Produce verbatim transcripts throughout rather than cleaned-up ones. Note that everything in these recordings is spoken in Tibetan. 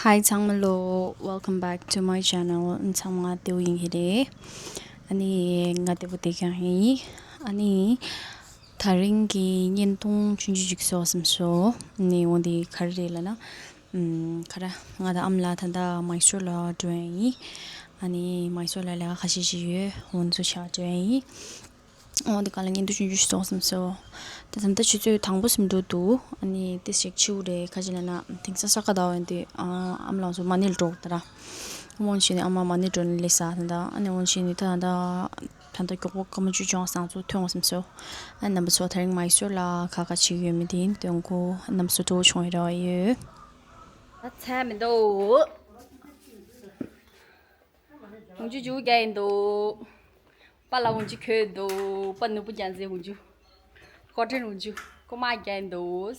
Hi ཚང་མ་ལོ། Welcome back to my channel. ཚང་མ་བདེ་པོ་ཡིན་གྱི་རེད། ཨ་ནི་ང་བདེ་པོ་བསྡད་ཀྱང་ཡིན། ཨ་ནི་ད་རིང་གི་བརྙན་ཐུང་ཆུང་ཆུང་ཅིག་བཟོ་བསམ་སོང་། ཨ་ནི་འོ་འདི་ག་རེ་རེད་ལབ་ན། ཨམ། ག་རེ། ང་དང་ཨ་མ་ལགས་ད་ལྟ་མའི་སོར་ལ་འགྲོ་ཡ་ཡིན། ཨ་ནི་མའི་སོར་ལ་ལས་ཀ་ཁ་ཤས་ཤིག་ཡོད། འོ་འདི་ཚོ་བྱ་འགྲོ་ཡ་ཡིན། འོ་འདི་ག་ལ་བརྙན་ཐུང་ཆུང་ཆུང་ཞིག་བཟོ་བསམ་སོང་། ད་ད་ལྟ་ཆུ་ཚོད་དང་པོ་ཙམ་འགྲོ་འདུག་ཨ་ནི་ཏོག་ཙམ་ཕྱི་པོ་རེད། ག་ཅི་ལབ་ན་དེང་སང་ས་ག་ཟླ་བ་ཡིན་དུས། ཨ། ཨ་མ་ལགས་ཚོ་མ་ཎི་ལ་འགྲོ་གི་ད་ར། འོ་བྱས་ནས་ཨ་མ་མ་ཎི་འགྲོ་ནས་སླེབས་ས་ད་ལྟ། ཨ་ནི་འོ་བྱས་ནས་ད་ད་ད་ད་ལྟ་མགྱོགས་པོ་སྐར་མ་བཅུ་བཅོ་ལྔ་ཙམ་ཚོ་ཐོན་འོང་བསམ་སོང་། ཨ་ནི་རྣམ་པ་ཚོ་ད་རིང་མའི་སོར་ལ་ག་ག་བྱེད་ཀྱི་ཡོད་མེད་དེ་སྟོན་གོ། རྣམ་པ་ཚོ་སྤྲོ་པོ་བྱུང་བའི་རེ་བ་ཡོད། ད་ཚལ་མི་འདུག་འོང་ཆུ་འཇུ་རྒྱག་ཡིན་འདུག་པཱ་ལགས་འོང་ཆུ་ཁོལ་འདུག་པཱ་ནོར་བུ་རྒྱལ་མཚན་འོང་ཆུ། ཀོ་ཀྲན་འོང་ཆུ། ཀོ་མ་རྒྱག་ཡིན་འདུག་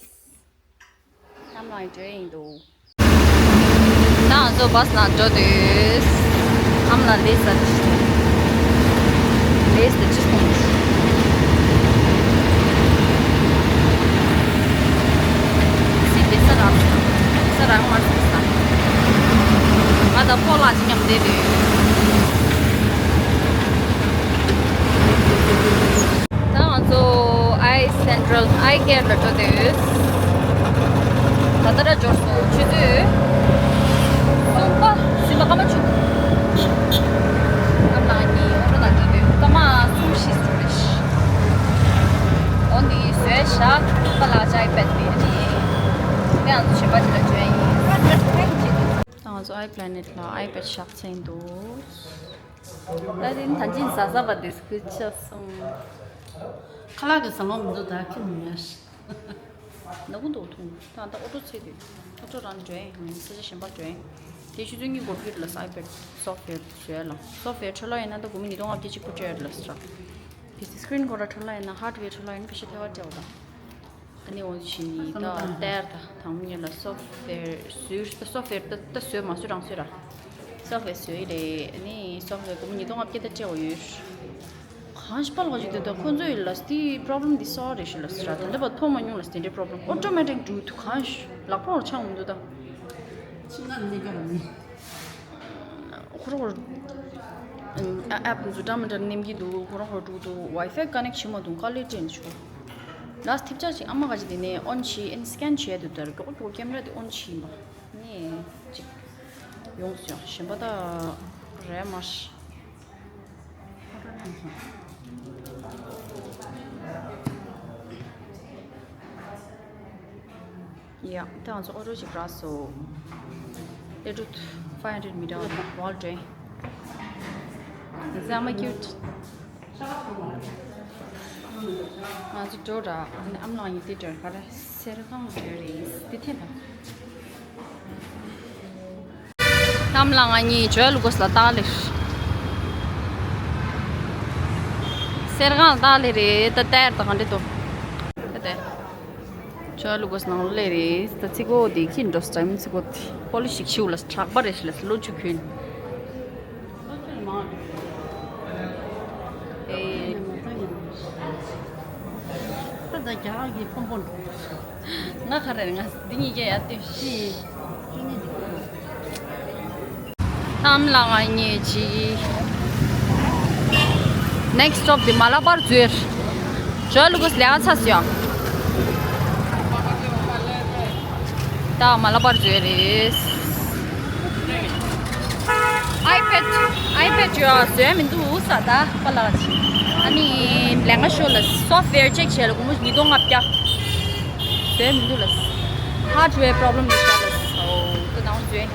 ཨ་མ་ལགས་འགྲོ་ཡིན་འདུག་ད་ང་ཚོ་བྷ་སི་ནང་འགྲོ་དུས། ཨ་མ་ལགས་ལས་ས་ཅི་ལས་ས་ཅི་སོང་། སི་དེ་ས་རག་ས་རག་མ་སོང་ས། ང་དང་སྤོ་ལགས་ཅིག་མཉམ་བསྡད་དུས། ད་ང་ཚོ་Eye Central Eye Care ལ་འགྲོ་དུས། ད་ལྟ་ར་འབྱོར་སོང་། ཆུ་ཚོད་གསུམ་པ། གསུམ་པ་སྐར་མ་བཅུ། ཨ་མ་ལགས་གཉིས་ཨོ་ཊོ་ནང་འགྲོ་དུས་སྐར་མ་གསུམ་བཞི་ཙམ་རེད། འོ་འདི་བཟོས་བཞག་པཱ་ལགས་ཀྱི་iPad དེ་ནི། དེ་ང་ཚོ་གཞན་པ་ཅིག་ལ་འཇོན་ཡིན། ད་ང་ཚོ་Eye Planet ལ་iPad བཞག་ཚར་འདུག་ད་རིང་ད་ཅིང་ཟ་ཟ་བ་དེ་སྐུ་ཆ་སོང་། ཁ་ལག་གི་ཟ་ལོང་མི་འདུག་ད་ཁྱི་མི་ཉར། ན་གུ་འདུག་འཐུང་། ད་ད་ཨོ་ཊོ་ཚེ་དུས་ཨོ་ཊོ་རང་འགྲོ་ཡིན། ས་ཆ་གཞན་པར་འགྲོ་ཡིན། དེ་ཆུ་ཚོད་གཉིས་འགོར་གྱི་རེད་ལ། iPad software བཟོས་ལ། software འཕྲོ་བརླག་ཡིན་ན་ད་སྒོར་མོ་ཉིས་སྟོང་ལྔ་བརྒྱ་གཅིག་པུ་སྤྲད་རེད་ལ་ཟེར། དེ་ཚེ་screen འགོར་ལ་འཕྲོ་བརླག་ཡིན་ན། hardware འཕྲོ་བརླག་ཡིན་ན་པེ་ཤ་ཐེ་བ་སྤྲད་པ་དང་། ཨ་ནི་འོ་ཞིག་ནི་ད་ལྟར་ད་དང་མི་ལ་software བཟོས། software ད་ད་བཟོས་མ་བཟོས་རང་བཟོས་ར། software བཟོས་ཡི་རེད། ཨ་ནི་software སྒོར་མོ་ཉིས་སྟོང་ལྔ་བརྒྱ་ད་སྤྲད་པ་ཡོད། གང་ཞིག་པ་ལོག་ཅིག་འདུག་ད་ཁོ་ཚོས་ལ་སི་དེ་problem འདི་solve རེད་ཤི་ལ་སི་ར། ད་ལྟ་བ་མཐོང་མ་མྱོང་ལ་སི་དེ་འདྲའི་problem automatic འགྲུལ་དུ་གང་ཞིག་ལག་པ་བར་ཆང་མི་འདུག་ད། ཕྱི་ནང་གནས་སྐབས་ནི། ཁོ་རང་ཁོ་ཨ་app འཛུགས་འདྲ་མི་འདྲ་ནེམ་གྱི་འདུག་ཁོ་རང་ཁོ་འགྲོ་འདུག Wi-Fi connect བྱེད་མ་འདུག་དཀའ་ལས་དྲན་བྱུང་། ལ་སི་ཐིབ་ཆ་ཅིག་ཨ་མ་ག་ཅིག་དེ་ནས་on བྱས། ཨན་scan བྱས་འདུག་ད་ར་མགྱོགས་མགྱོགས་ཀེམ་ར་དེ་on བྱས་ཡིན་པ། ནས་ཅིག་ཡོང་སོང་། གཞན་པ་ད་རེད་མ་རེད། ཡ། ད་ང་ཚོ་ཨོ་ཊོ་ཞིག་རག་སོང་། ཨེ་ཊུ་five hundred meter wall train. It's so cute. ང་ཚོ་འགྲོ་ར། ཨ་ནི་ཨ་མ་ལགས་གཉིས་དེ་འགྲོ་ག་རེ་སེར་ཁང་འགྲོ་རེད། དེ་ཐེབས་པ། ཨ་མ་ལགས་ང་གཉིས་ཇོ་ལུ་ཀོ་སི་ལ་ལྟ་ལེ། སེར་ཁང་ལ་ལྟ་ལེ་རེད། ད་ལྟ་ཡར་ད་ག་འདྲེ་ཏོ། ད་ལྟ་ཇོ་ལུ་ཀོ་སི་ནང་ལེ་རེད། ད་ཚིག་གོ་དེ་ཁྱི་འགྲོ་སི་ཊའིམ་ཚིག་གོ་དེ་པོ་ལི་ཤིག་ཤིའུ་ལ་དྲག་པ་རེད་ཤི་ལ་ལོ་ཆུ་ཁྱོད། ཨེ། ད་ད་རྒྱ་གར་གྱི་ཕོན་པོ་འགྲོ། ང་ག་རེ་ང་འདི་གཉིས་ཀྱི་ཡ་ལྟོས་ཤི། ཨ་མ་ལགས་ང་གཉིས་ཀྱིས་next stop དེ་མ་ལ་པར་འཛུལ། ཇོ་ལུ་ཀོ་སི་ལས་ཀ་ཚར་སོང་ཡ། ད་མ་ལ་པར་འཛུལ་རེད། iPad iPad ཅོ་བཟོས་མི་འདུག་ས་ད་པ་ལགས་ཅིག་ཨ་ནི་ལས་ཀ་ཤོར་ལ་software check བྱས་ལ་སྒོར་མོ་ཉིས་སྟོང་ལྔ་བརྒྱ། བཟོས་མི་འདུག་ལ། hardware problem རེད་ཤག་ལ། ཨོ་ད་ནང་བཟོས།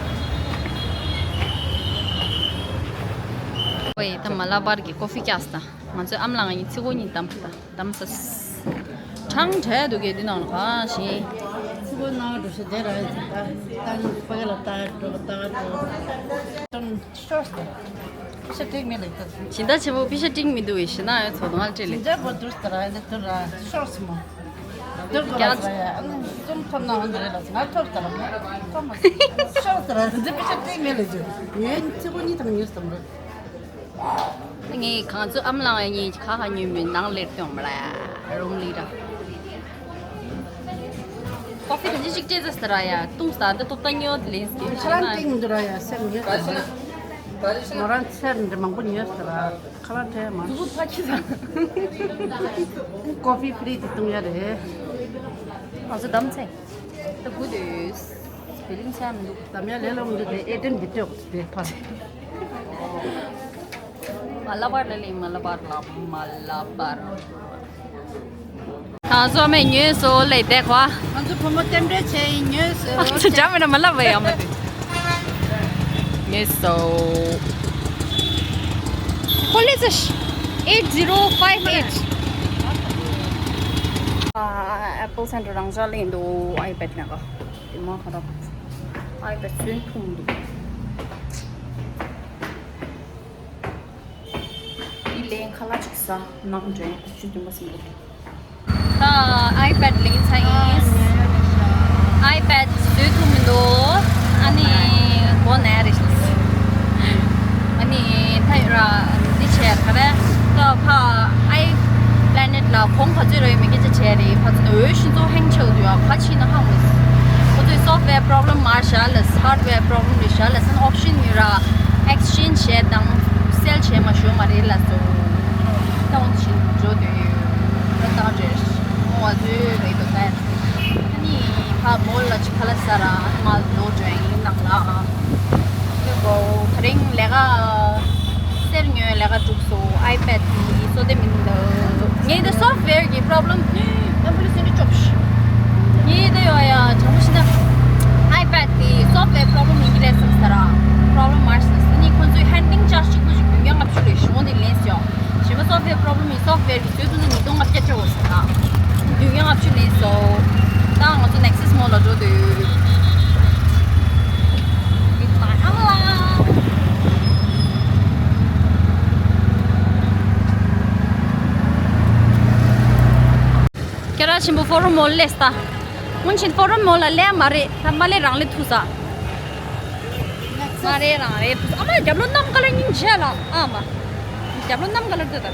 ཝེ་ད་མ་ལ་པར་གྱི་ཀོ་ཕི་བཀྱགས་ད། ང་ཚོའི་ཨ་མ་ལགས་ང་གཉིས་ཚིག་གོ་གཉིས་བདམས་ད། བདམས་ས། གྲང་དྲགས་འདུག་གས་འདི་ནང་ལ་གང་ཞིག་ཚིག་གོ་ནང་འགྲོ་ཤེས་བསྡད་ར། ད་ད་ནི་ཕ་གི་ལ་ལྟ་འགྲོ་ལྟ་འགྲོ། ཤོར་སོང་། པི་ཤ་སྤྲད་མེད་ལ་ད། སྦྱིན་བདག་ཆེན་པོ་པི་ཤ་སྤྲད་མི་འདུག་བས་ཞེ་ན་ཡོད་ཚོ་ནང་ལ་སྤྲད་ལེ། སྦྱིན་བདག་པོ་འདུག་ད་ར་ཨ་ནི་དུ་ར་ཤོར་སོང་མོ། འདུག་གོ་ར་ཨ་ནི་ཙུམ་ཐོབ་ན་འོན་ཏེ་རེད་ལ་ང་ཐོབ་ད་ར་མོ། ཐོབ་མ་སོང་། ཤོར་ད་ར་འདི་པི་ཤ་སྤྲད་མེད་ལ་ཇུ་ངས་ཚིག་གོ་གཉིས་དང་ཉོས་སམ་ར། ངས་གང་ཚོད་ཨ་མ་ལགས་གཉིས་ཁ་ཁ་ཉོས་མོད་ནང་ལེར་སྟོན་མ་ལ་རུང་ལི་ར། ཀོ་ཧྥི་ག་ཅི་ཞིག་སྤྲད་ཟེར་ར་ཡ། བཏུང་ས་འདི་ཏོག་ཏ་ཉོ་ལེན་སྐྱེ་ཁ་ལག་སྟེང་མི་འདུག་ར་ཡ། སེམས་ཉོས་ས་ར། ང་རང་ཚེར་འདི་མང་པོ་ཉོས་ས་ར། ཁ་ལག་སྤྲད་མ་གཟུགས་པོ་ཕ་ཁྱི་ས། ཀོ་ཧྥི་ཕི་རི་དེ་བཏུང་ཡ་རེད། ཨ་ཟོ་དམ་ཚེ། ད་དགུ་དུས། བེ་ལིང་ཚེ་མི་འདུག་དམ་ཡ་ལས་ལོ་མི་འདུག་དེ་ཨེ་ཏན་འདི་སྤྲད་དགོས་དེ་ཕར། མ་ལ་བར་ལ་ལི་མ་ལ་བར་ལ་མ་ལ་བར། ང་ཚོ་མེ་ཉོས་སོ་ལེ་དེ་ཁ། ང་ཚོ་བུ་མོ་རྟེན་འབྲེལ་བྱས་ཡིན། ཉོས་སོ། ཅི་ཅང་མེད་ན་མ་ལ་བ་ཡ་མ་དེ། ཉོས་སོ། ཁོ་ལེ་ཚ་eight zero five eight། ཨ་ཨེ་པལ་སེན་ཊར་རང་འཇགས་ལེན་འདུག་ཨའི་པེ་ཌི་ནང་ག་དེ་མ་ཁ་ར་ཨའི་པེ་ཌི་ཚུན་ཐུང་འདུག་འདི་ལེན་ཁ་ལག་ཅིག་ཟ་ནང་འདྲེན་ཆུ་འདུན་པ་སིམ་པོ། ད་ཨའི་པེ་ཌི་ལེན་ཚ་ཡིན། ཨའི་པེ་ཌི་བཟོས་ཐུབ་མི་འདུག་ཨ་ནི་མགོ་ན་རེད། ཨ་ནི་ད་ཡོད་ར་འདི་བྱས་ག་རེ། ད་ཕ་ཨའི་པི་ལེ་ནེ་ཊི་ལ་གོང་ག་ཚོད་ར་ཡོད་མེད་སྐད་ཆ་བྱས་རེད། ཕ་ཚོ་ནི་འོས་ཤིང་ཚོ་ཧེང་ཆགས་འདུག་ཡ། ག་ཕྱིན་ན་ཧང་མི་སྲིད། ཁོ་ཚོའི་སོཕ་ཝེར་པོ་རོབ་ལེམ་མ་རེད་ཤག་ལ། ཧར་ཌི་ཝེར་པོ་རོབ་ལེམ་རེད་ཤག་ལ། སན་ཨོབ་ཤན་ཡོད་ར། ཨེག་སི་ཅེན་ཇི་བྱས་དང་སེལ་བྱས་མ་ཞུ་མ་རེད་ལ་སོ། ད་འོང་ཞིག་འགྲོ་འདོད་ཡོད། ད་ད་རེད། ཨོ་ཨ་ཚོའི་རེད་དོ་ད། ཨ་ནི་ཕ་མོ་ལ་ཅི་ཁ་ལ་ས་ར་ང་ལོ་འགྲོ་ཡིན་ནང་ལ། ཨ་ནི་གོ་ད་རིང་ལས་ཀ་སེར་ཉོས་ལས་ཀ་འགྲུབ་སོ། ཨའི་པེ་ཌི་དེ་བཟོ་དེ་མིན་འདུག་ངས་འདི་སོཕ་ཝེར་གྱི་པོ་རོབ་ལེམ་ཨམ་བུ་ལི་སེན་ཊར་ཅོབ་ཤི། ངས་འདི་ཡོད་ཡ་དྲང་པོ་ཤི་ན། ཨའི་པེ་ཌི་དེ་སོཕ་ཝེར་པོ་རོབ་ལེམ་ཡིན་གྱི་རེད་བསམ་ས་ར། པོ་རོབ་ལེམ་མ་རེད་ཟེར་ནི། ཁོ་ཚོའི་ཧན་ཌི་ལིང་ཅར་ཇི་གཅིག་པུ་ཞིག་བདུན་བརྒྱ་ལྔ་བཅུ་རེད། གཞུང་དེ་ལེན་སོ། གཞན་པ་སོཕ་ཝེར་པོ་རོབ་ལེམ་ཡིན། སོཕ་ཝེར་གྱི་བཟོས་ཐུབ་ན་ཉིས་སྟོང་ལྔ་བརྒྱ་སྤྲད་དགོས་ཟེར་ན། བདུན་བརྒྱ་ལྔ་བཅུ་ལེན་སོ། ད་ང་ཚོ་ནེག་སི་མོལ་ལ་འགྲོ་འདོད་ཡོད། ཁྱེད་རང་ཆེན་པོ་ཕོ་རོམ་མོལ་ལས་ད། སྔོན་ཆེན་ཕོ་རོམ་མོལ་ལ་ལས་མ་རེད། ད་མ་ལས་རང་ལས་ཐུག་ས། མ་རེད་རང་རེད་ཐུག་ས། ཨ་མ་རྒྱབ་ལོ་གནམ་ཀ་ལ་སྙིང་རྗེ་ལ་ཨ་མ། རྒྱབ་ལོ་གནམ་ཀ་ལ་འདི་ད།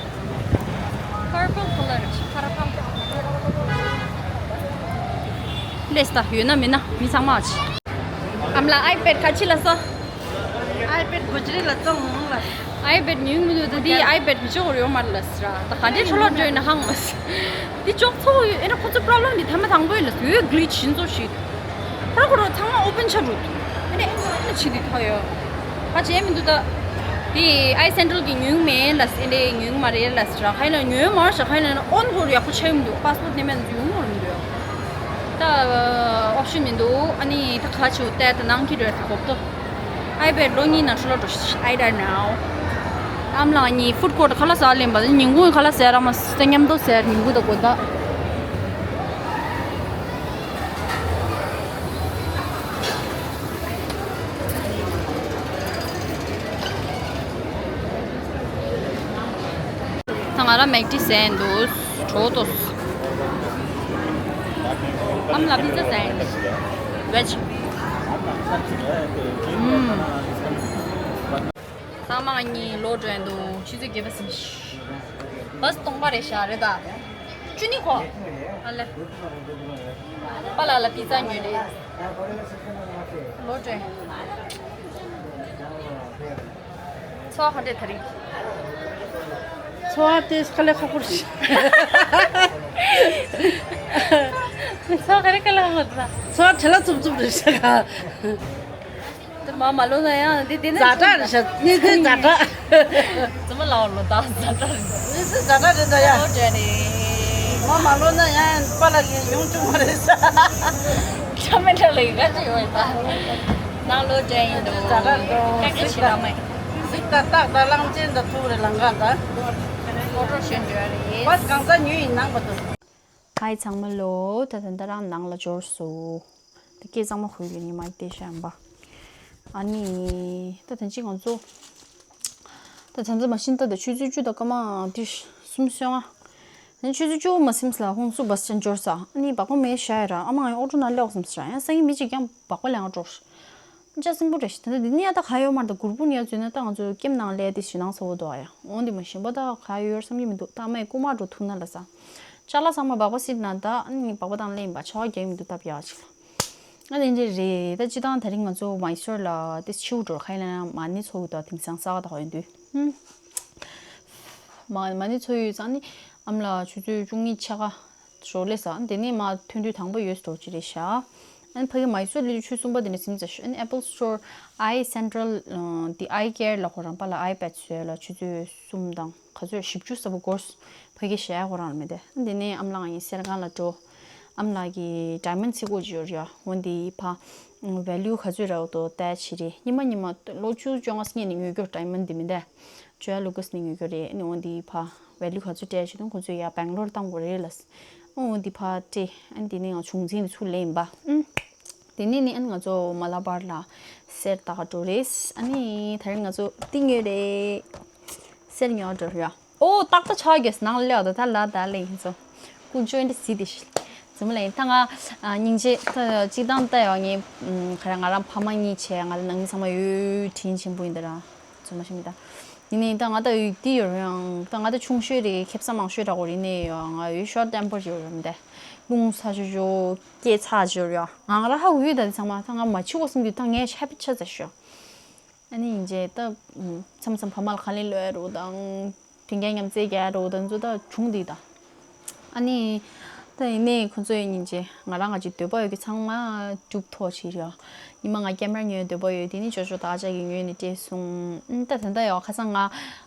Purple color ཁ་ར་ཕམ། ལས་ད་ཡོད་ན་མིན་ན་མི་ཚང་མ་ཆི། ཨམ་ལ་ཨའི་པེ་ཌི་ཁ་ཆི་ལ་སོ། ཨའི་པེ་ཌི་གོ་ཅི་རི་ལ་ཙང་ཧུང་ལ། ཨའི་པེ་ཌི་ཉུང་མི་འདུག་ད་འདི་ཨའི་པེ་ཌི་མི་ཆོག་ཡོད་མ་རེད་ལ་སི་ར། ད་ག་འདྲའི་ཁྲོ་ལོ་བྲོས་ན་ཧང་མ་སི། འདི་ཅོག་ཚོགས་ཡོད་ཨེ་ན། ཁོ་ཚོ་པོ་རོབ་ལེམ་འདི་ཐ་མ་དང་པོ་ཡིན་ལ་སི། ཡོད་གི་ལི་ཆི་ཡིན་ཚོ་ཞིག་ཁོ་ར་ཁོ་ར་ཚང་མ་ཨོ་པན་ཆ་རུ། ཨེ་ན་ཨེ་ན་ཆི་འདི་ཐ་ཡོད། ཧ་ཅང་མི་འདུག་ད། དེ་ཨའི་སེན་ཊར་གྱི་ཉུང་མེད་ལ་སི། ཨེ་འདྲའི་ཉུང་མ་རེད་ལ་སི་ར། ཁ་ཡིན་ལ་ཉུང་མ་རེད་ཤག་ཁ་ཡིན་ལ་ཨོན་ཧོར་ཡག་པོ་ཆགས་མི་འདུག་པ་སི་པོར་ཊི་ནས་མེད་ན་ཡོང་ཧོར་མི་འདུག་ད་ཨོབ་ཤན་མི་འདུག་ཨ་ནི་ད་ག་ཆེའུ་ཏེ་ད་ནང་གི་རེད་ད་གོབ་ཏོ། ཨའི་པེ་ཌི་ལོ་གཉིས་ནང་ཧྲུ་ལོ་འགྲོ་ཤི། I don't know. ཨམ་ལགས་གཉིས་ཕུཌ་ཀོར་ཊི་ཁ་ལག་ཟ་ལེན་པ་ཉིན་གུང་ཁ་ལག་ཟ་ར་མ་ཟ་མཉམ་དུ་ཟ་ཉིན་གུང་ད་གོ་ད། ད་ང་རང་མེག་ཌི་ཟས་འདུག་གྲོགས་དོ། ཨམ་ལ་པི་ཛ་ཟས་འདུག་ཝེཇ། ཨུམ། ཚང་མ་གཉིས་ལོ་འགྲོ་འདུག་ཆུ་ཚོད་བརྒྱད་པ་ཟིན། བྷ་སི་སྟོང་པ་རེད་ཤག་རེད་ད། ཅུ་ནི་ཁོ། ཨ་ལེ། པཱ་ལགས་ལ་པི་ཛ་ཉོས་རེད། ལོ་དྲན། ཚོ་བ་ག་འདྲས་ད་རིང་། ཚོ་བ་དེ་དཀའ་ལས་ཁག་པོ་རེད། ཚོ་བ་ག་རེ་དཀའ་ལས་ཁག་པོ་རེད་ད། ཚོ་བ་བྲེལ་བ་འཚུབ་འཚུབ་རེད་ཤག་དེ་མ་མ་ལོ་ན་ཡང་དེ་དེ་ནས་ཛ་དྲག་རེད་ཤག་གནས་ཚུལ་ཛ་དྲག་ཙི་མ་ལའོ་ལོ་ད་ཛ་དྲག་རེད། གནས་ཚུལ་ཛ་དྲག་རེད་ད་ཡ། ལོ་དྲན་རེད། མ་མ་ལོ་ན་ཡང་པཱ་ལགས་ཀྱིས་ཡོང་བཅུག་མ་རེད་ཤག་ཁྲ་མེ་ཁྲ་ལ་ཡི་ག་ཅི་ཡོད་ད། ནང་ལོ་དྲན་ཡིན་འདུག་ཛ་དྲག་འདུག་ཀ་ཀ་ཤི་ར་མེ། གཟིགས་ད་སྟག་ད་གླང་ཆེན་ད་ཐུག་རེད་ལང་ག་ད། ཨོ་ཊོ་ཤན་འགྲོ་ཡ་རེད། བས་གང་ས་ཉུལ་ཡིན་ནང་པ་ད། ཧའི་ཚང་མ་ལོ། ད་ད་ད་རང་ནང་ལ་འབྱོར་སོང་། ད་སྐད་གཙང་མ་ཧུད་ལ་ཉི་མ་བལྟས་ཤག་ཨམ་པ། ཨ་ནི། ད་ད་ཅི་ང་ཚོ། ད་ད་ད་མ་ཤིན་ད་ད་ཆུ་ཚོད་བཅུ་དང་སྐར་མ་དེ་གསུམ་སོང་ང་། ཨ་ནི་ཆུ་ཚོད་བཅུ་མ་ཟིན་ལ་ཧོང་སུ་བ་སི་སི་ཊེན་འབྱོར་ས། ཨ་ནི་བག་མ་མེད་ཤག་ཡ་ར། ཨ་མ་ང་ཡང་ཨོ་ཊོ་ནང་སླེབས་སམ་ཟེར་ཡང་སང་ཉིན་མི་གཅིག་ཀྱང་བག་པ་ལེན་འགྲོ། ཅ་སིང་པོ་རེད་ཤག་ད་ད་འདི་ནི་ཡ་ད་ག་ཡོད་མ་རེད། ད་གུར་པོ་ནི་ཡ་འཛུལ་ན་ད་ང་ཚོ་ཀེམ་ནང་སླེབས་ཏེ་ཞེད་སྣང་ཚ་བོ་འདུག་ཨ་ཡ། འོང་འདི་མ་ཤེས་པ་ད་ག་ཡོད་བསམ་གྱི་མི་འདུག་ད་ཨ་མས་རྐུ་མ་འགྲོ་ཐུག་ན་ལ་ས། ཅ་ལག་ཚང་མ་སྦག་སྦག་སིད་ན་ད་ཨ་ནི་སྦག་སྦག་བཏང་ལེན་པ་ཆ་བ་རྒྱག་མི་འདུག་སྟབས་ཡག་ཅིག་ལ། ཨ་ནི་འདི་རེད་ད་སྤྱི་བཏང་དེ་རིང་ང་ཚོ་མའི་སོར་ལ་དེ་ཆིའུ་འགྲོ་ཁ་ཡིན་ན་མ་ཎི་ཚོ་གི་ད་དེང་སང་ས་ག་ད་ཧོ་ཡིན་དུས། ཧུམ། མ་མ་ཎི་ཚོ་ཡོད་ཙང་ནི་ཨམ་ལ་ཆུ་ཚོད་བཅུ་གཉིས་ཕྱེད་ཀ་ཞོར་ལས་ས་དེ་ནས་མ་ཐོན་དུས་དང་པོ་ཡོད་སྟོར་ཅི་རེད་ཤག་ཨ་ནི་ཕ་གི་མའི་སོར་ལི་ཆུ་གསུམ་པ་དེ་ནས་སིམ་ཙ་ཤག་ཨ་ནི་Apple Store Eye Central དེ་Eye Care ལ་ཁོ་རང་པ་ལ་ཨའི་པེ་ཌི་བཟོས་ལ་ཆུ་ཚོད་གསུམ་དང་ག་ཚོད་བཞི་བཅུ་ཙམ་པོ་འགོར། ཕ་གི་ཞེ་ཡ་ཁོ་རང་ལ་མི་དེ་དེ་ནས་ཨམ་ལགས་ཡིན་སེར་ཁང་ལ་འགྲོ། ཨམ་ལགས་ཀྱི་ཌའི་མོན་ཌི་ཚིག་གོ་ཅི་ཡོད་རེད་ཡ། འོན་ཏེ་ཕ་ཝེ་ལུ་ག་ཚོད་རེད་འོ་དོ་ལྟ་ཅི་རེད། ཉི་མ་ཉི་མ་ལོ་བཅུ་བཅོ་ལྔ་སྔོན་ནས་ཉོས་རྒྱུ་ཌའི་མོན་ཌི་མི་འདའ་ཇོ་ཡ་ལུ་ཀཱས་ནས་ཉོས་རྒྱུ་རེད། ཨ་ནི་འོན་ཏེ་ཕ་ཝེ་ལུ་ག་ཚོད་སྤྲད་ཅི་དང་ཁོ་ཚོས་ཡ་སྦེང་ལོར་བཏང་དགོས་རེད་ལ། འོན་ཏེ་ཕ་སྤྲད་ཨ་ནི་དེ་ནས་ང་བྱུང་འཛིན་ཚུར་ལེན་པ། ཨུམ། དེ་ནས་ནི་ཨ་ནི་ང་ཚོ་མ་ལ་བར་ལ་གསེར་ལྟ་ག་འགྲོ་རེད། ཨ་ནི་དེ་རིང་ང་ཚོ་ཏིང་ཡོད་རེད། གསེར་ཉོ་འགྲོ་རེད། ཨོ་ཏག་ཏག་ཆགས་རྒྱུ་ནང་ལ་ལེགས་ད་ད་ལ་ད་ལེ་ཡིན་ཚོ། ཀུ་ཅོ་འདི་སི་དེ་ཤི། ཛུམ་ལ་ཡིན་ད་ང་སྙིང་རྗེ་ད་སྤྱི་བཏང་ལྟ་ཡོང་ངས་ཁ་ར་ང་རང་ཕ་མ་གཉིས་བྱས་ང་རང་ནང་མི་ཚང་མ་ཡོད་དྲིན་ཆེན་པོ་ཡིན་ད་ར། ཚོ་མ་ཤི་མི་ད། ཡིན་ནའི་ད་ང་ད་ཡོད་དེ་ཡོད་རེད་ཡང་ད་ང་ད་ཆུང་ཤོས་རེད་ཁེབ་ས་མང་ཤོས་འདྲ་གོ་རེད་ནས་ཡོད་ང་ཡོད་ཤོར་ཊེམ་པར་ཡོད་རེད་མི་ད། རླུང་ཚ་ཤོས་ཤོས་སྐད་ཚ་ཤོས་ཡོད་ང་ང་ར་ཧ་གོ་ཡོད་ད་དེ་ཚང་མ་ད་ང་མ་ཆི་གོ་སོང་དུས་ད་ངས་ཧེ་པི་ཆ་ཚ་ཤོས། ཨ་ནི་ཡིན་རྗེས་ད་མཚམས་མཚམས་ཕ་མ་ལ་ཁ་ལེན་ལོས་རོགས་དང་། མཐུན་རྐྱེན་མཉམ་རྩེད་རྒྱག་རོགས་དང་ཚོ་ད་བྱུང་དེ་ད། ཨ་ནི། ད་ཡིན་ནའི་ཁོ་ཚོ་ཡིན་རྗེས་ང་རང་ང་ཅིག་འདོད་པ་ཡོད་ཀྱི་ཚང་མ་གྲུབ་ཐོག་ཕྱིར་ཡོད། ཉི་མ་ང་ཀེམ་ར་ཉོས་འདོད་པ་ཡོད་དེ་ནི་ཅོ་ཅོ་ད་ཅག་གི་ཉོས་ནི་སྤྲད་སོང་ཨ་ད་ད་ད་ཡོད་ཁ་སང་ང་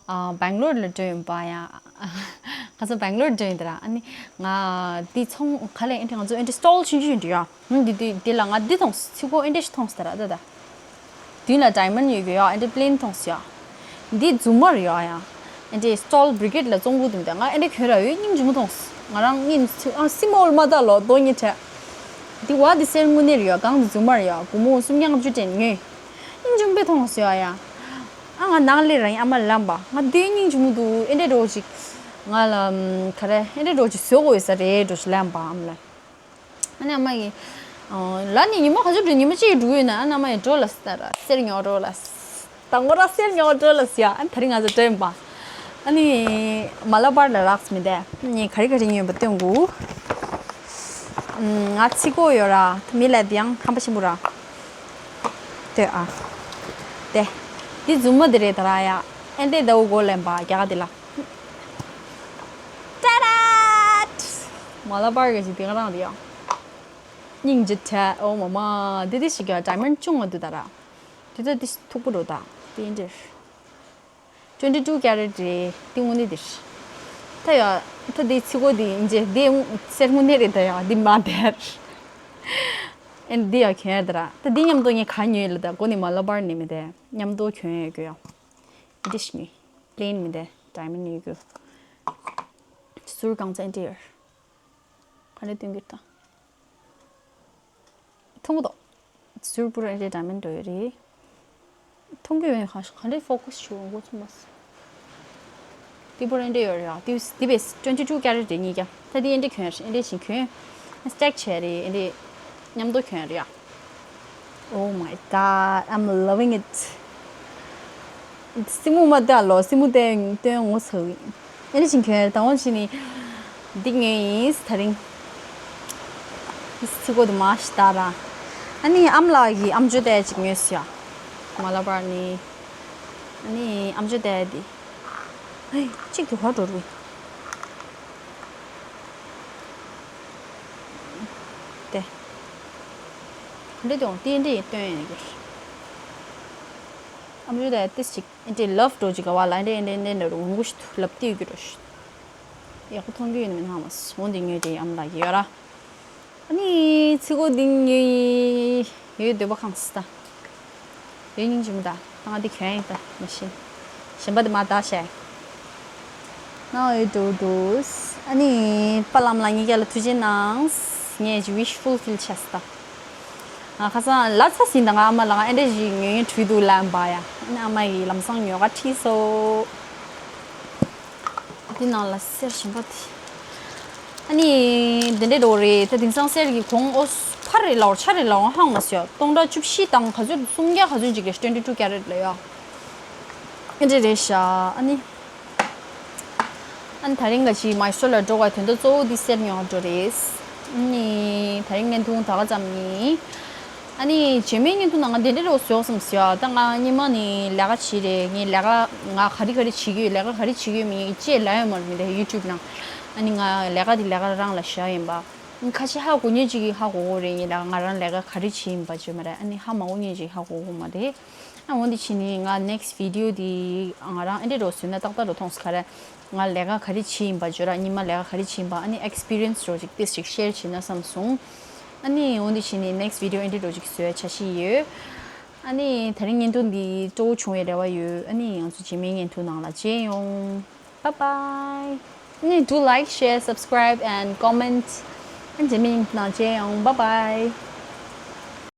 སྦེང་ལོར་ལ་འགྲོ་ཡིན་པ་ཡ། ཁ་སང་སྦེང་ལོར་འགྲོ་ཡིན་ད་ར་ཨ་ནི་ང་དེ་ཚོང་ཁ་ལས་ཨེ་འདྲ་ང་ཚོ་ཨེ་འདྲ་སི་ཊོལ་ཆུང་ཆུང་ཡིན་འདྲ་ཡོད། ཧུམ། འདི་འདི་འདི་ལ་ང་འདི་མཐོང་སི་ཚིག་གོ་ཨེ་འདྲ་ཞིག་མཐོང་སི་ད་ར་ད་ད། མདུན་ལ་ཌའི་མོན་ཌི་ཡོད་ཀྱི་ཡོད་ཨེ་འདྲ་པི་ལེན་མཐོང་སི་ཡོད། འདི་རྫུན་མ་རེད་ཡོད་ཡ། ཨེ་འདྲ་སི་ཊོལ་བྷི་རི་གེཌ་ལ་བཙོང་གི་འདུག་ད་ང་ཨེ་འདྲ་གྱོན་ར་ཡོད་སྙིང་རྗེ་མོ་མཐོང་སི། ང་རང་གཉིས་ཚིག་ཨ་སི་མོལ་མ་ད་ལོ་རྡོ་གཉིས་བྲལ། འདི་བ་འདི་སེར་དངོས་གནས་རེད་ཡོད་གང་འདི་རྫུན་མ་རེད་ཡོད་སྒོར་མོ་སུམ་བརྒྱ་ལྔ་བཅུ་སྤྲད་ཉོས། སྙིང་རྗེ་མོ་དཔེ་མཐོང་སི་ཡོད་ཡ། ཨ་ང་ནང་ལས་རང་ཨ་མ་ལ་ལབ་པ་ང་འདི་སྙིང་རྗེ་མོ་འདུག་ཨེ་འདྲ་འགྲོ་ཅིག་ང་ལ་ག་རེ་ཨེ་འདྲ་འགྲོ་ཅིག་བཟོ་དགོས་ཡོད་ས་རེད་འགྲོ་ཅིག་ལབ་པ་ཨ་མ་ལ། ཨ་ནི་ཨ་མ་ཡིས། ལ་ནི་ཉི་མ་ག་ཚོད་འགྲོ་ཉི་མ་གཅིག་འགྲོ་ཡོད་ན་ཨ་ནི་ཨ་མ་ཡིས་འགྲོ་ལ་ཟེར་ར་གསེར་ཉོ་འགྲོ་ལ། དང་པོ་ར་གསེར་ཉོ་འགྲོ་ལ་ཟེར་ཡ་ཨ་ནི་ད་རིང་ང་ཚོ་འགྲོ་ཡིན་པ། ཨ་ནི། མ་ལ་བར་ལ་རགས་མི་དེ་ནི་ག་རི་ག་རི་ཉོས་པ་སྟོན་དགོས། ང་ཚིག་གོ་ཡོད་ར་མི་ལ་དེ་ཡང་ཧམ་པ་ཆེན་པོ་ར། ལྟོས་ཨ། དེ། འདི་རྫུན་མ་དེ་རེད་ད་ར་ཡ། ཨེ་འདྲས་ཟླ་བོ་མགོ་ལེན་པ་རྒྱ་གར་དེ་ལ། ཏྲ་ར་ཏྲ། མ་ལ་བར་གི་ཞིག་དེ་ག་རང་དེ་ཡང་། སྙིང་རྗེ་དྲ་ཨོ་མ་མ་དེ་དེ་ཞིག་ག་ཌའི་མོན་ཌི་ཅུང་ང་དུ་ད་ར། དེ་ཚོ་དེ་མཐུག་པོ་འགྲོ་ད་དེ་འདྲ། ཊུ་ཝེན་ཊི་ཊུ་ཀེ་རེ་ཊི་རེད་དེ་དངོས་གནས་དེ། ད་ཡ། ད་དེ་ཚིག་གོ་དེ་ཡིན་རྗེས་དེ་གསེར་དངོས་གནས་རེད་ད་ཡ་དེ་མ་དེར། ཨེ་འདི་ཡ་གྱོན་ཡ་ད་ར་ད་དེ་མཉམ་དུ་ངས་ག་ཉོས་ལ་ད་གོ་ནི་མ་ལ་བར་ནས་མི་དེ་མཉམ་དུ་གྱོན་ཡ་གོ་ཡ། འདི་ཞིག་ནི། པི་ལེན་མི་འདི་ཌའི་མོན་ཌི་ཡོད་རྒྱུ། ཟུར་གང་ཚད་འདི་ཡོད། ག་འདྲ་སྟོན་གྱི་ད། མཐོང་གི་འདུག་ཟུར་པུ་ར་འདི་ཌའི་མོན་ཌི་ཡོད་རེད། མཐོང་གི་ཡོད་ནི་ག་ག་འདྲ་ཕོ་ཀ་སི་བྱུང་འགོ་ཚུགས་མ་སོང་། འདི་པུ་ར་འདི་ཡོད་རེད་ཡ། འདི་འདི་བས་ཊུ་ཝེན་ཊི་ཊུ་ཀེ་རེ་ཊི་རེད་གཉིས་ཀ་ད་འདི་འདི་གྱོན་རེད་འདི་བཞིན་གྱོན། སི་ཊེག་བྱས་རེད་འདི། མཉམ་དུ་གྱོན་རེད་ཡ། Oh my god, I'm loving it. སྲིན་མོ་མ་ལྟ་ལོ། སྲིན་མོ་སྟོན་སྟོན་ངོ་ཚ་གི། ཨེ་ནི་ཅིང་གྱོན་དང་པོ་ཕྱི་ནི། འདི་ངའི་ཡིན་ད་རིང་། ཚིག་གོ་དུ་མ་ཤི་ད་ར། ཨ་ནི་ཨམ་ལགས་ཀྱི་ཨམ་ཅོག་དེ་ཅིག་ཉོས་སི་ཡ། མ་ལ་བར་ནི། ཨ་ནི་ཨམ་ཅོག་དེ་འདི། ཧེ། གཅིག་དུ་ཧ་འགྲོ་རུ། དེ། ག་འདྲ་དུང་ཏིན་ཏིན་སྟོན་ཡིན་གྱི། ཨམ་ཅོག་དེ་ཏིས་ཅིག་ཨེ་འདྲའི་ལབ་འགྲོ་ཅིག་ག་བ་ལ་ཨེ་འདྲའི་ཨེ་འདྲའི་ཨེ་འདྲའི་འགྲོ་འོང་གི་ཞིག་ལབ་ཏི་ཡོད་ཀྱི་འགྲོ་ཞིག་ཡག་པོ་མཐོང་རྒྱུ་ཡོད་ནི་མི་སྣང་བ་སོང་དེ་ཉོས་དེ་ཨམ་ལགས་ཀྱི་ཡོད་ར། ཨ་ནི་ཚིག་གོ་འདི་ཉོས་ཡོད་འདོད་པ་ཁེངས་སི་ད། ཡོད་སྙིང་རྗེ་མོ་ད་ང་འདི་གྱོན་ཡིན་ད་མ་ཤེས། གཞན་པ་འདི་མ་ད་བྱས། ནའོ་ཡོད་འགྲོ་འགྲོ། ཨ་ནི་པ་ལམ་ལ་གཉིས་ཀ་ལ་ཐུགས་རྗེ་གནང་། ངས་ཀྱི་ཝི་ཤི་ཕུལ་ཕིལ་བྱས་སི་ད། ང་ཁ་སང་ལ་ཚ་ཟིན་ད་ང་ཨ་མ་ལ་ང་ཨེ་འདྲ་ཞིག་ཉོས་ཉོས་བྲུས་འདུག་ལབ་པ་ཡ། ཨ་ནི་ཨ་མ་ཡིས་ལམ་སང་ཉོ་ག་ཁྲིད་སོ། འདི་ནང་ལ་གསེར་གཞན་པ་དེ། ཨ་ནི། འདི་འདྲའི་འགྲོ་རེད་ད་དེང་སང་གསེར་གྱི་གོང་ཨོ། ཕར་རེད་ལའོ་ཆ་རེད་ལའོ་ཧང་མ་སོ་སྟོང་ཕྲག་བཅུ་བཞི་དང་ག་ཚོད་སུམ་བརྒྱ་ག་ཚོད་ཅིག་གི་ཊུ་ཝེན་ཊི་ཊུ་ཀེ་རེ་ཊི་ལ་ཡོད། ཨེ་འདྲ་རེད་ཤག་ཨ་ནི། ཨ་ནི་དེ་རིང་ག་ཅིག་མའི་སི་ཊོར་ལ་འགྲོ་བའི་དོན་དག་གཙོ་བོ་འདི་སེལ་ཡོང་འགྲོ་རེད། ཨ་ནི་དེ་རིང་བརྙན་ཐུང་ད་ག་ཙམ་ཡིན། ཨ་ནི་རྗེས་མའི་བརྙན་ཐུང་ནང་ང་དེ་འདྲ་རོ་བཟོ་བསམ་ཟེར་ཡ། ད་ང་སྔོན་མ་ནས་ལས་ཀ་བྱེད་རེད། ངས་ལས་ཀ་ང་ག་རེ་ག་རེ་བྱེད་ཀྱི་ཡོད། ལས་ཀ་ག་རེ་བྱེད་ཀྱི་ཡོད་མིན་ཅེས་ལབ་ཡོད་མ་རེད། མི་འདྲ་ཡུ་ཊུབ་ནང་། ཨ་ནི་ང་ལས་ཀ་དེ་ལས་ཀ་རང་ལ་བཞག་ཡིན་པ། ཁ་ཤས་ཧ་གོ་མཁན་ཅིག་གིས་ཧ་གོ་གི་རེད། ངས་ལས་ཀ་ང་རང་ལས་ཀ་ག་རེ་བྱེད་ཡིན་པ་བརྗོད་མ་རེད། ཨ་ནི་ཧ་མ་གོ་མཁན་ཅིག་ཧ་གོ་གི་མ་རེད། ཨ་འོ་འདི་བྱས་ནས་ང་ནེག་སི་ཊི་བི་ཌི་ཡོ་འདི་ང་རང་ཨེ་འདྲ་རོ་བཟོས་ན་ཏག་ཏག་རོ་མཐོང་སོང་། ག་རེ་ང་ལས་ཀ་ག་རེ་བྱེད་ཡིན་པ་བརྗོད་ར། ཉི་མ་ལས་ཀ་ག་རེ་བྱེད་ཡིན་པ། ཨ་ནི་ཨེག་སི་པི་རི་ཡན་སི་རོ་ཅིག་ཏིས་ཅིག་ཤེར་བྱེད་ན་བསམ་སོང་། ཨ་ནི་འོ་འདི་བྱས་ནས་ནེག་སི་ཊི་བི་ཌི་ཡོ་ཨེ་འདྲ་རོ་ཅིག་བཟོ་ཡ་འཆར་གཞི་ཡོད། ཨ་ནི་དེ་རིང་བརྙན་ཐུང་འདི་སྤྲོ་བོ་བྱུང་བའི་རེ་བ་ཡོད། ཨ་ནི་ང་ཚོ་རྗེས་མའི་བརྙན་ཐུང་ནང་ལ་མཇལ་ཡོང་། Bye bye. ཨ་ནི་do like, share, subscribe and comment. ཨ་ནི་རྗེས་མའི་བརྙན་ཐུང་ནང་མཇལ་ཡོང་། Bye bye.